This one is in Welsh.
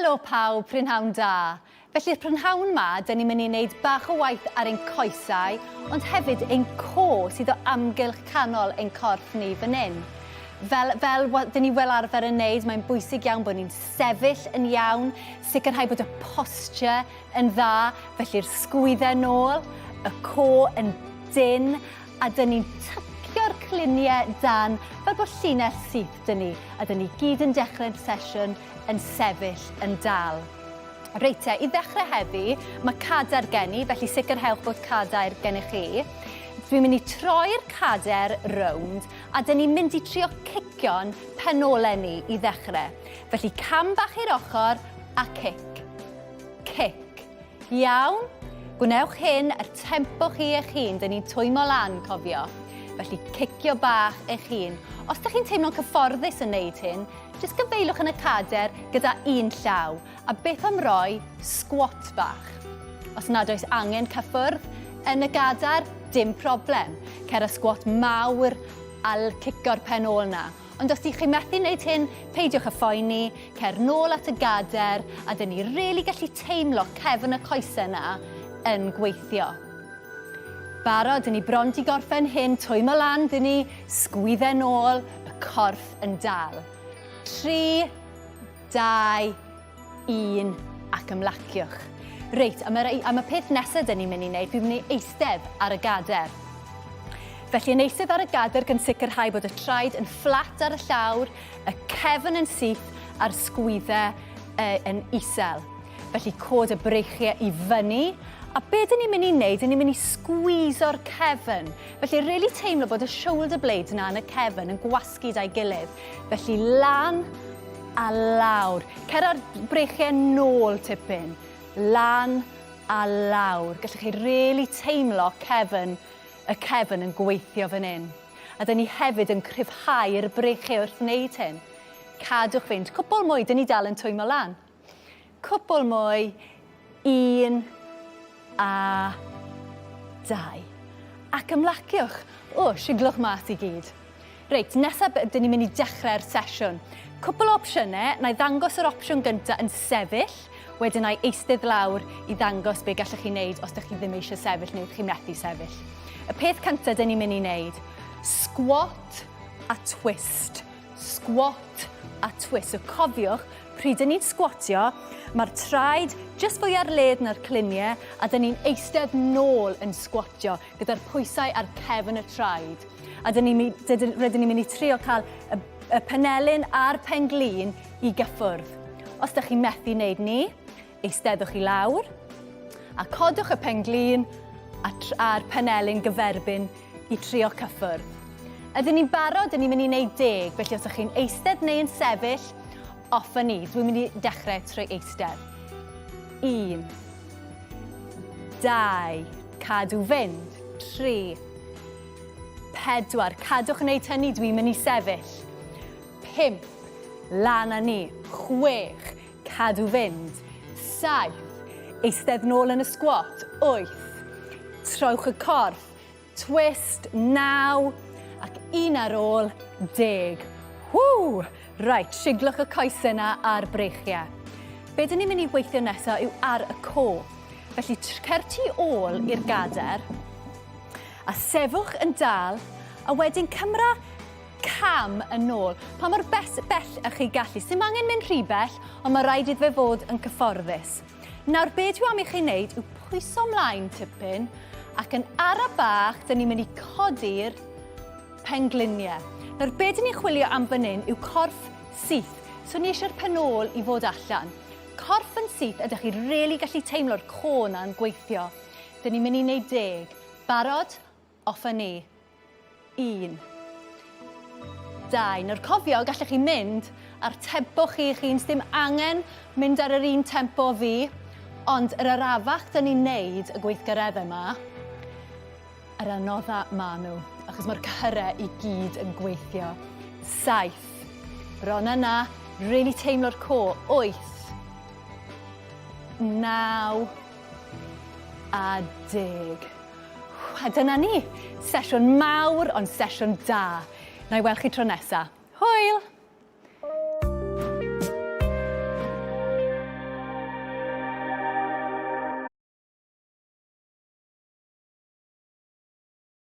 Helo pawb, prynhawn da. Felly'r prynhawn ma, dyn ni'n mynd i wneud bach o waith ar ein coesau, ond hefyd ein co sydd o amgylch canol ein corff ni fan hyn. Fel, fel dyn ni fel arfer yn wneud, mae'n bwysig iawn bod ni'n sefyll yn iawn, sicrhau bod y posture yn dda, felly'r sgwyddau nôl, y co yn dynn, a dyn ni'n tycio'r cluniau dan fel bod llinell syth dyn ni, a dyn ni gyd yn dechrau'r sesiwn yn sefyll yn dal. Reit te, i ddechrau heddi, mae cadair gen i, felly sicrhewch bod cadair gennych chi. Dwi'n mynd i troi'r cadair rownd, a dyn ni'n mynd i trio cicio'n penolau ni i ddechrau. Felly cam bach i'r ochr a cic. Cic. Iawn? Gwnewch hyn ar tempo chi eich hun, dyn ni'n twymo lan, cofio. Felly cicio bach eich hun. Os ydych chi'n teimlo'n cyfforddus yn neud hyn, jyst gyfeilwch yn y cader gyda un llaw. A beth am roi squat bach? Os nad oes angen cyffwrdd yn y gadair, dim problem. Cer a squat mawr a cicio'r pen ôl na. Ond os dych chi methu wneud hyn, peidiwch â phoeni, cer nôl at y gader, a dyn ni rili gallu teimlo cefn y coesau na yn gweithio. Barod, dyn ni bron di gorffen hyn, twymo lan, dyn ni, sgwydde nôl, y corff yn dal. 3, 2, 1, ac ymlaciwch. Reit, am yr, am y peth nesaf dyn ni'n mynd i wneud, dwi'n mynd i eistedd ar y gader. Felly yn eistedd ar y gader gan sicrhau bod y traed yn fflat ar y llawr, y cefn yn syth a'r sgwyddau e, yn isel. Felly cod y breichiau i fyny, a be dyn ni'n mynd i wneud, dyn ni'n mynd i sgwîzo'r cefn. Felly really teimlo bod y shoulder blades yna yn y cefn yn gwasgu da'i gilydd. Felly lan a lawr. Cer â'r breichiau nôl tipyn. Lan a lawr. Gallwch chi really teimlo cefn, y cefn yn gweithio fan hyn. A dyn ni hefyd yn cryfhau'r breichiau wrth wneud hyn. Cadwch fynd. Cwpl mwy, dyn ni dal yn twymo lan. Cwpl mwy. Un a dau. Ac ymlaciwch. O, siglwch mas i gyd. Reit, nesaf dyn ni'n mynd i dechrau'r sesiwn. Cwpl o opsiynau, na i ddangos yr opsiwn gyntaf yn sefyll, wedyn na i eistedd lawr i ddangos be gallwch chi wneud os ydych chi ddim eisiau sefyll neu ydych chi'n methu sefyll. Y peth cyntaf dyn ni'n mynd i wneud, squat a twist. Squat a twist. So cofiwch, pryd dyn ni'n squatio, mae'r traed jyst fwy ar led na'r cluniau a dyn ni'n eistedd nôl yn squatio gyda'r pwysau ar cefn y traed. A dyn ni, rydyn ni'n mynd i trio cael y, y penelin a'r penglin i gyffwrdd. Os ydych chi'n methu wneud ni, eisteddwch i lawr a codwch y penglin a'r penelin gyferbyn i trio cyffwrdd. Ydyn ni'n barod? Dyn ni'n mynd i wneud deg, felly os ydych chi'n eistedd neu yn sefyll, off â ni. Dwi'n mynd i dechrau trwy eistedd. Un, dau, cadw fynd, tri, pedwar, cadwch wneud hynny, dwi'n mynd i sefyll. Pump, lan â ni, chwech, cadw fynd, saith, eistedd nôl yn y sgwat, wyth, trowch y corff, twist, naw, ac un ar ôl, deg. Ww! Reit, siglwch y coesau yna a'r breichiau. Be dyn ni'n mynd i weithio nesaf yw ar y co. Felly, cer tu ôl i'r gader, A sefwch yn dal, a wedyn cymra cam yn ôl. Pa mor bell, bell ych chi gallu. Sim angen mynd rhy bell, ond mae rhaid iddo fe fod yn cyfforddus. Nawr, be dwi am i chi wneud yw pwyso mlaen tipyn, ac yn ara bach, dyn ni'n mynd i codi'r pengliniau. Nawr, be dyn ni'n chwilio am fan hyn yw corff syth. So ni eisiau'r pen ôl i fod allan. Corff yn syth, ydych chi rili really gallu teimlo'r co na'n gweithio. Dyn ni'n mynd i wneud deg. Barod? Off â ni. Un. Dau. Nawr cofio, gallech chi mynd ar tempo chi eich hun, sdim angen mynd ar yr un tempo fi, ond yr arafach dyn ni'n neud y gweithgareddau yma, yr anodda ma nhw, achos mae'r cyhyrau i gyd yn gweithio. Saith. Bron yna, really teimlo'r co. Wyth. Naw. a deg. A dyna ni, sesiwn mawr ond sesiwn da. Na i weld chi tro nesa. Hwyl!